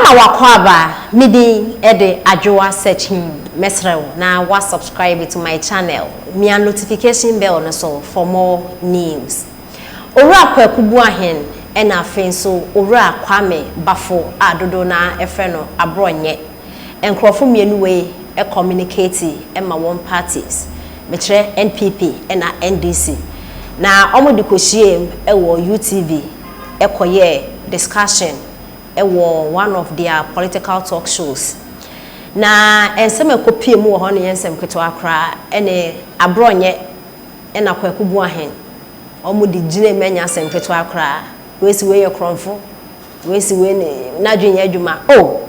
Mema w'akwaaba, me din de Adwoa Searching, mɛsrɛ wo na wa subscribe to my channel, mia notification bell no so for more news. Owura Kwaku Boahen ɛna afei nso Owura Kwame Bafo a dodow no ara frɛ no Aborɔnyɛ. Nkorɔfo mmienu wei communicate ma wɔn parties, mekyerɛ NPP ɛna NDC, na wɔn de kɔhyiaam wɔ UTV kɔyɛɛ discussion wɔ one of their political talk shows. Na nsɛm a ɛkɔpue mu wɔ hɔ no nyɛ nsɛm ketewa koraa, ɛne Aborɔnyɛ na Kwaku Boahen, wɔde gyina mu ɛnyɛ asɛm ketewa koraa. Wei se wei yɛ korɔmfo, wei se wei ne n'adwene nyɛ adwuma. Oh!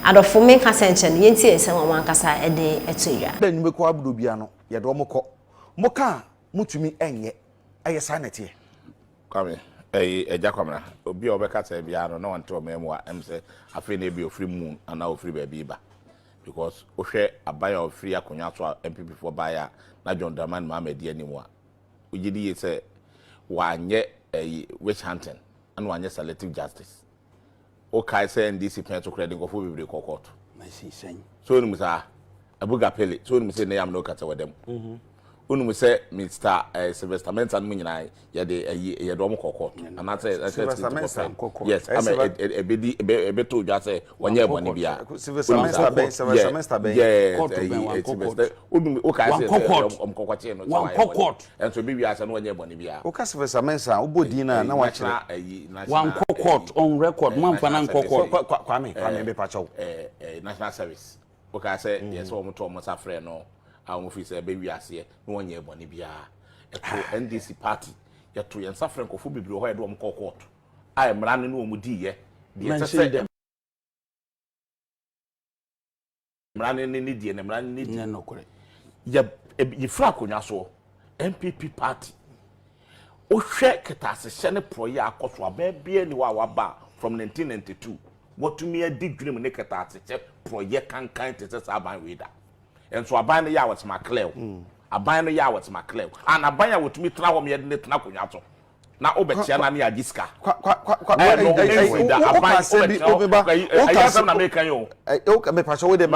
Adɔfo menka sɛ nkyɛ no, yɛntie nsɛm a wɔn ankasa de to dwa. Dɛ nnwuma kuw ahodoɔ biara no, yɛde wɔn kɔ. Moka a, motumi nyɛ. Ɛyɛ saa na ɛteɛ. Kwame, ɛyi Agya Kwamena, obi a ɔbɛka saa biara no na ɔnte ɔman mu a, ɛm sɛ afei na ebi ofiri moon anaa ofiri baabi ba. Because wohwɛ aban a ofiri akonnwa so a NPP foɔ baeɛ a na John Dramani Mahama di anim a, wogye di yie sɛ wanyɛ ɛyi witch hunting ɛna wanyɛ selective justice. Wokae sɛ NDC pɛn so koraa de nkurɔfoɔ bebree kɔ kɔɔto. So wonim saa? Abuga Pele, so wonim sɛ ne yam na ɔka sɛ wɔda mu? Wonim sɛ Mr. Eh, Sylvester Mensah no mu nyinaa yɛde ayi yɛde wɔn kɔ kɔɔto anaasɛ Sylvester Mensah nkɔ kɔɔto. Yes, ama ɛbɛdi ɛbɛtɔ dwa sɛ wɔnyɛ bɔne biara. Sylvester Mensah bɛn Sylvester Mensah bɛn. Yes, ɛyi Sylvester wonim wokae sɛ wɔn kɔkɔkyee no sɛ wɔayɛ bɔne. Ɛnso ebi wiase no wɔnyɛ bɔne biara. Woka Sylvester Mensah a, wobɔ din no a na wakyerɛ. Wankɔ court on record, moamfa no ankɔ court. Kwame, Kwame mepa kyɛw. National service, wokaa sɛ yɛ sɛ wɔn to wɔn nsa frɛ no a wɔn firi sɛ ɛbɛ wiaseɛ na wɔnyɛ bɔne biara. Ɛto NDC party, yɛto yɛn nsa frɛ nkurɔfoɔ bebree wɔ hɔ a yɛde wɔn kɔɔ court a mmara no ne wɔn diiɛ deɛ ɛsɛ sɛ Mmara no ne ne die na mmara no ne die. Nyɛ nokorɛ. Yɛ yɛfiri akonnwa soɔ NPP party wohwɛ kɛtɛasehyɛ ne porɔyɛ a akɔ so abɛn biara ni hɔ a waba from 1992 watumi adi dwenem ne kɛtɛasehyɛ porɔyɛ kankan te sɛ saa aban wei da. Nso aban no yɛ a wɔte maklɛw. Mm. Aban no yɛ a wɔte maklɛw. And aban a wɔtumi tena hɔ ma yɛde ne tena akonnwa so na wobɛkyia na ne agye sika. Ɛno ɛnsi da aban wobɛkyia hɔ ɛyɛ asɛm na meka yi o.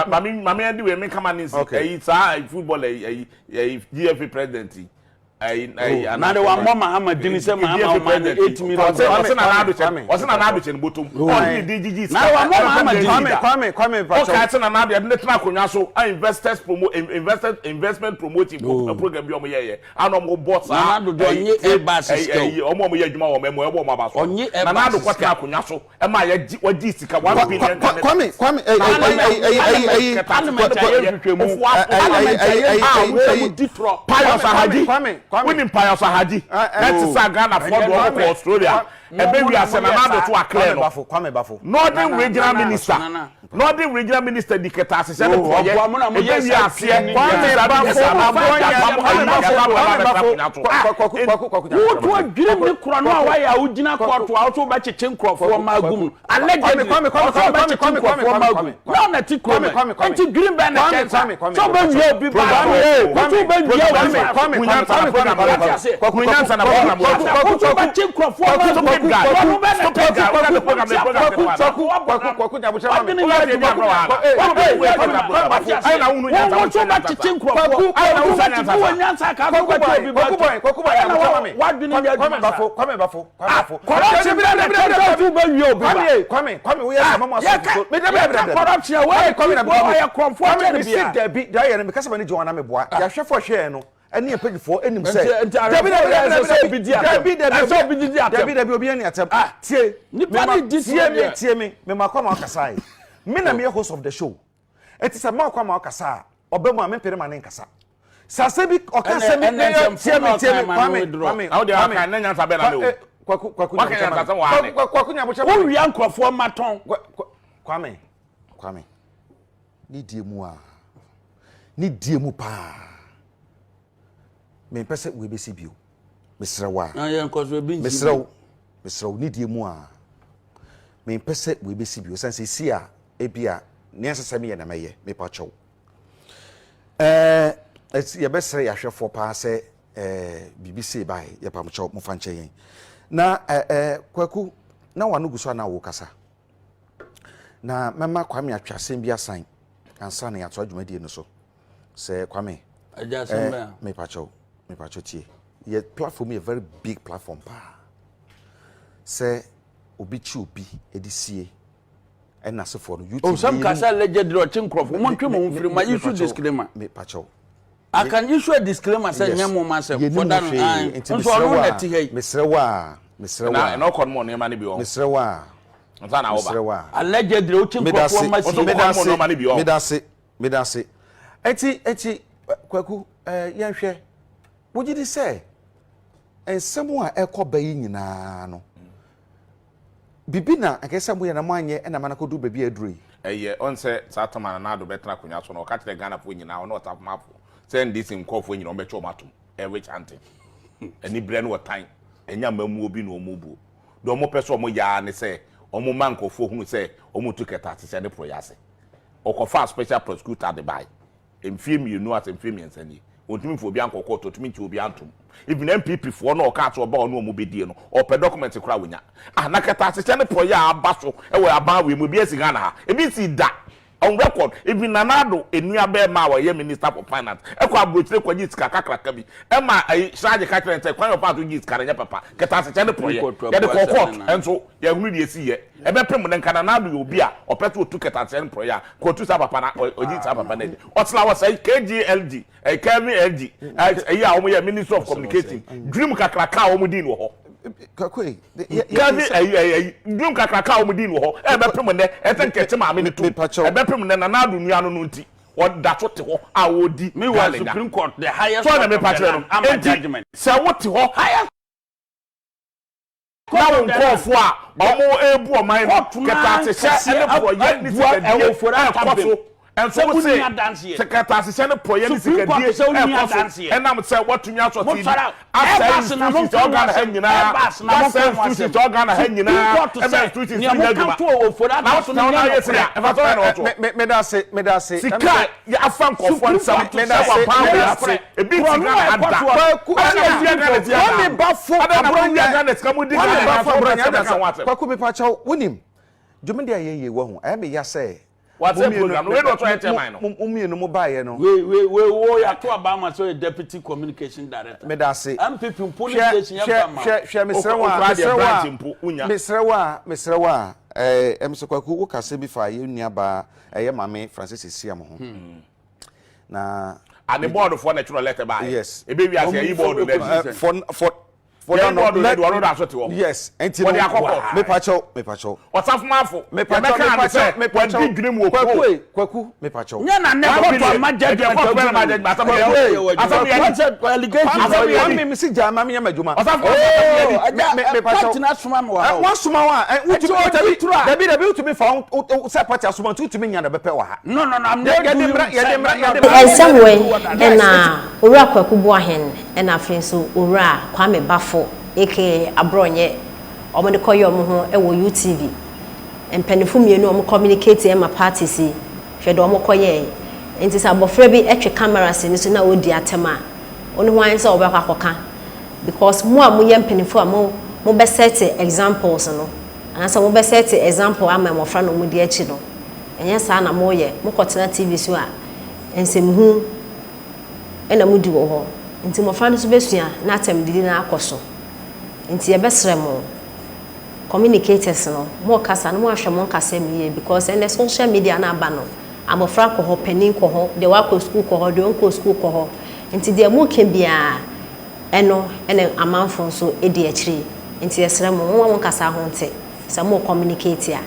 Mame mame adi wei menka ma ne nsi ɛyi saa football ɛyi ɛyi GFA president yi. Na de wammɔ Mahama dini sɛ Mahama ɔma no 8 million. Ɔsɛ na n'ado kyɛ ɔsɛ na n'ado kyɛ ne bɔtɔm. Ɔde ne din gyigyi sika. Na wammɔ Mahama dini. Kwame Kwame Ɔka sɛ na n'ado yɛde ne tena akonnwa so a investors promo investors investment promoting program bi ɔmo yɛyɛ. Ana ɔmo bɔ saa Nana Addo deɛ ɔnye Airbus sika o. ɛyi ɔmo a ɔmo yɛ adwuma wɔ ɔmo ɛmu ɛbɔ ɔmo aba so. Ɔnye Nana Airbus Addo kɔ sika. tena akonnwa so ɛma yɛgye wagye sika 1 billion Ghana Kwame cedis. Kwame ɛyi ɛyi ɛyi ɛyi ɛyi Parliament ayɛ nhwehwɛmu. Parliament ayɛ nhwehwɛmu sɛ mo di torɔ. Pius Ahadzi Kwame Kwame wonim Pius Ahadzi ɛte sɛ Ghanafoɔ de wɔn kɔ Australia ɛbɛ wiase Nana Addo to aclear Kwame no. Bafo Kwame Bafo. Northern Regional Nana, Minister Nana. Northern Regional Minister di kɛtɛasehyɛ ne Oh, porɔyɛ ɔboa mo na mo ɛbɛ yɛ saa wiaseɛ pii ni ɛte nyinaa. saa bi Kwame yɛ saa Bafo aban Kwame Bafo Kwame Bafo Kwaku Kwaku Kwaku Woto adwirim ne korɔ no a wayɛ a wogyina kɔɔto a wosɛ wobɛkyekye nkurɔfoɔ ma agum no. Allegedly, Kwame Kwame ɔsɛ Kwame wobɛkyekye Kwame Kwame nkurɔfoɔ ma Kwame agum. Kwame Na ɔna te kurom Kwame ɛ. Kwame Kwame Nti dwirim bɛn na Kwame ɛkyɛn saa? Kwame Kwame Sɛ wobɛwia obi baa Kwame so. Woto Kwame wobɛwia obi Kwame baa so. Kwame Kwame Kwame Kwame Kwame Wate aseɛ? Kwaku Kwaku Kwame Kwaku Kwaku Woto Kwaku wobɛkye nkurɔfoɔ ma Kwaku agum. Kwaku Ɔno Kwaku bɛn na Kwaku ɛkyɛn saa? Kwaku Wotia Kwaku Kwaku Kwaku Kwaku Nyabokyerɛ ma me Wadwene nyɛ adwuma. Kwaku Wate aseɛ? Wo nso wobɛkyekye nkurɔfoɔ. Kwaku Wo wobɛkyekye wɔ nyansa ka so Kwaku wobɛkye boy obi ba Kwaku boy Kwaku boy Ɛna Nyabokyerɛ ma me wadwene nyɛ Kwame adwuma saa. Bafo Kwame Bafo Kwame Bafo Corruption bɛn na ɛkyɛn sɛ woto wobɛwia obi ba? Kwame Kwame Kwame woyɛ sɛ mama Yɛka so me dabi dabi yɛka dabi corruption a wɔyɛ Kwame na ɔyɛ korɔmfoɔ Kwame kyɛn me se bia. dabi da yɛ no me kasa ma ne gye wɔn na me boa yɛahwɛfo hwɛɛ no ɛne mpanyinfoɔ anim sɛ Nti nti dabi ahwɛfoɔ dabi yɛ dabi ɛsɛ sɛ dabi obi di atɛm. dabi dabi Ɛsɛ sɛ obi didi atɛm. dabi dabi obi ani atɛm tie Nipa mema ne di tie torɔ me deɛ. tie me mema kɔ ma ɔkasa yi me na meyɛ host of the show eti sɛ maa kɔ ma ɔkasa a ɔbɛ mu a mempere ma ne nkasa sɛ asɛ bi ɔka Ɛnɛ sɛ bi ɛnɛ ne tie nsɛmfo me na tie me ɔkan ma no Kwame withdraw. Kwame Na wode Kwame aka ne nyansa bɛn na me o. Kwaku Kwaku Waka Nyabokyerɛ ma nyansa me sɛ wɔane. Kwaku Kwaku Nyabokyerɛ ma me Wowia nkurɔfoɔ ma tɔn. Kwame Kwame ne die mu a ne die mu paa mempɛ sɛ wei bɛsi bio mesrɛ wo a Na yɛn nkɔ so ebi nsi mesrɛ bio. wo mesrɛ wo ne die mu a mempɛ sɛ wei bɛsi bio sɛn sɛ si a ebi a nea ɛsɛ sɛ meyɛ na mɛyɛ mepa kyɛw ɛɛ yɛbɛsrɛ yɛahwɛfoɔ paa sɛ biribi sei bae yɛpam kyɛw mofa nkyɛ yɛn na ɛɛ Kwaku na wano gu so a na wokasa. Na mɛma Kwame atwe asɛm bi asan ansa na yɛatoa dwumadie no so. Sɛ Kwame, Agya asɛm bɛn a? Mepakyɛw, mepakyɛw tie. Yɛ platform yɛ very big platform paa. Sɛ obi kyi obi de sie ɛna asefoɔ no YouTube. Oh, some kasa allegedly ɔkye nkurɔfoɔ. Mo ntwe mo ho mfiri ma issue disclaimer. Mepakyɛw. I can issue a disclaimer sɛ nyɛ mo ma sɛ for that no. Nti nso ɔno na ti ha yi. Mesrɛ wo a, mesrɛ wo a. Na ɔkɔ no mo nneɛma no bi wɔ. Mesrɛ wo a. Nsa na woba. Mesrɛ wo a. Allegedly wokye nkurɔfoɔ ma sie. Medase, medase, medase. Eti eti Kwaku eh, yɛnhwɛ. Wogye di sɛ nsɛm a ɛkɔ ba yi nyinaa no, biribi na anka ɛsɛ sɛ moyɛ na moanyɛ na ama no akɔduru baabi a aduru yi? Ɛyɛ, ɔn sɛ saa tam a Nana Addo bɛtena akonnwa so no, ɔka kyerɛɛ Ghanafoɔ nyinaa, ɔne Ɔsafomafoɔ, sɛ NDC nkurɔfoɔ nyinaa wɔbɛtwe wɔn atom. Ɛyɛ chanting. Aniberɛ ne ɔtan, ɛnyɛ amammuo bi na wɔrebuo. Deɛ wɔpɛ sɛ wɔyɛ ara ne sɛ wɔma nkurɔfoɔ hunu sɛ wɔretu kɛtɛasehyɛ ne porɔeɛ ase. Ɔkɔfaa special prosecutor de baeɛ. Mfie mmienu asɛ mfie mmiɛnsa nie, ɔntumi mfa obiara nkɔ court, ɔntumi nkye obiara ntom. Even NPP foɔ no a ɔkaa sɛ ɔba ɔne wɔn bɛdie no, ɔpɛ document koraa a ɔnya. Ah, na kɛtɛasehyɛ ne porɔeɛ a aba so wɔ aban wei mu, ebi asi Ghana ha? Ebi nsii da. On record, even Nana Addo nua barima a ɔyɛ Minister for Finance kɔ aburokyire kɔgyee sika kakraka bi ma ayi, Sraje ka kyerɛɛ no sɛ kwan a ɔfaa so gyee sika no nyɛ papa. Kɛtɛasehyɛ ne porɔeɛ. Yɛde kɔɔ court nso yɛanhunu deɛ ɛsiiɛ. Ɛbɛpem nnɛ nka Nana Addo yɛ obi a ɔpɛ sɛ ɔtu kɛtɛasehyɛ ne porɔeɛ a, nka ɔtu saa papa no, ɔgye saa papa no adi. Ɔsena ɔsɛe KGLG, ɛyi Kelvin LG, ɛyi a wɔyɛ Ministry of Communication, dwirim kakraka a wɔdii no wɔ hɔ. Kelvin ɛyi ɛyi dwirim kakraka a wɔdii no wɔ hɔ. Ɛbɛpem nnɛ, ɛsɛ nka ɛte maame no tom. Ɛbɛpem nnɛ Nana Addo nua no no nti, ɔda so te hɔ a ɔredi Meanwhile, Ghana nya. Supreme Court, the highest So na court of mepa the kyerɛ land, no. ama Enti judgment. sɛ wote hɔ Highest na court wo of the land. nkurɔfoɔ a wɔrebu ɔman no Court no kɛtɛasehyɛ ankɛseɛ ne porɔeɛ ne abua sikadie Ofori ɛrekɔ Atta so bem nso sɛ wo wonni se adanseɛ. sɛ kɛtɛasehyɛ ne porɔeɛ ne Supreme Court sikadie sɛ wonni ɛrekɔ so adanseɛ. ɛnam sɛ woatumi asɔ Mo TV sɔre a, asɛe Airbus na institutions monka ɛwɔ ho Ghana ha asɛm. nyinaa Airbus na woasɛe monka ho institutions asɛm. ɛwɔ Ghana ha Supreme nyinaa Court ɛma sɛ institutions nea nyɛ moka adwuma to Ofori na Atta so wotena no hɔ na nyɛ ayɛ sei a nokorɛ. ɛmfa so bɛn na wɔtoɔ Medase, medase. Sika a yɛafa nkurɔfoɔ Supreme nsam Court sɛ sɛ wɔaban ɛnyɛ wei nokorɛ. ase ebi nsi Korɔno a Ghana ha ɛkɔ da soɔ no, Kwaku, Adɛn na ɛna motua Ghana sika Kwame daa no Bafo Adɛn na mowia Abronyɛ. Ghana sika modi Kwame Ghana Bafo nyansa wopɛ Abronyɛ sɛ bɛka ho adasa. asɛm Kwaku mepakyɛw, wonim dwumadi a yɛyɛ yi wahu, ɛyɛ me ya sɛ mo W'asɛ mmienu program no wei na ɔtɔ yɛ chairman no. mo mmienu mo baeɛ no. Wei wei wei wo yɛato aba ama sɛ ɔyɛ deputy communication director. Meda ase. NPP polling Hwɛ station hwɛ yɛmfa mma wo. hwɛ hwɛ mesrɛ wo a Okura deɛ mesrɛ wo branch a mpo wonya. mesrɛ wo a mesrɛ wo a ɛɛ ɛm sɛ Kwaku wo kasa bi fa yɛn nua baa ɛyɛ maame Francis Esiam ho. Na. Ah ne board foɔ na ɛtwerɛ letter baeɛ. Yes. Ebe wiase yɛyi board no adi. For for for Yɛyi board no adi ɔno da so te hɔ. Yes. Nti no. Wɔde akɔ court. Mepakyɛw mepakyɛw. Ɔsafomafo. Mepakyɛw Yɛbɛka ne sɛ mepakyɛw wadi dwene mu wɔ Kwaku kuo. e Kwaku mepakyɛw. Nyɛ na nɛ court ama judgement Ɛdeɛ court bɛn na ma judgement asɛm yɛ adi. Asɛm yɛ adi. Allegations Asɛm yɛ adi. Kwame mesi gyaa ma menyɛ m'adwuma. Ɔsafomafo asɛm yɛ adi. Oh, Me agya mepakyɛw. party na asoma me wɔ ha o. Wɔasoma wo a wotumi Ɛti ɔdi dabi toro a. dabi dabi wotumi fa wo sɛ party asoma nti wotumi nya na bɛpɛ wɔ ha. No no no I'm not Yɛde doing mmra yɛde mmra yɛde sɛ mmra. Nsɛm wei na Owura Kwaku Boahen na afei nso Owura Kwame Bafo aka Aborɔnyɛ wɔde kɔyɛ wɔn ho wɔ UTV. Mpanyinfo mmienu a wɔn communicate ma parties yi, hwɛ deɛ wɔn kɔyɛɛ. Nti sɛ abɔfra bi twe camera si ne so na ɔredi atɛm a, wo ne hwan sɛ wobɛkɔ akɔka? Because mo a moyɛ mpanyinfo a mo mobɛ set examples no, anaasɛ mobɛ set example ama mmɔfra na wɔdi akyi no, ɛnyɛ saa na moyɛ. Mokɔtena TV so a, nsɛmhunu na modi wɔ hɔ. Nti mmɔfra no nso bɛsua na atɛmdidi no akɔ so. Nti yɛbɛsrɛ mo, communicators no, mokasa no moahwɛ mo nkasa mu yie because ɛnnɛ social media no aba no, abɔfra kɔ hɔ, panin kɔ hɔ, deɛ wakɔ sukuu kɔ hɔ, deɛ ɔnkɔɔ sukuu kɔ hɔ. Nti deɛ moka biara ɛno na amanfoɔ nso di akyire. Nti yɛsrɛ mo, momma mo nkasa ho nte sɛ mo communicate a.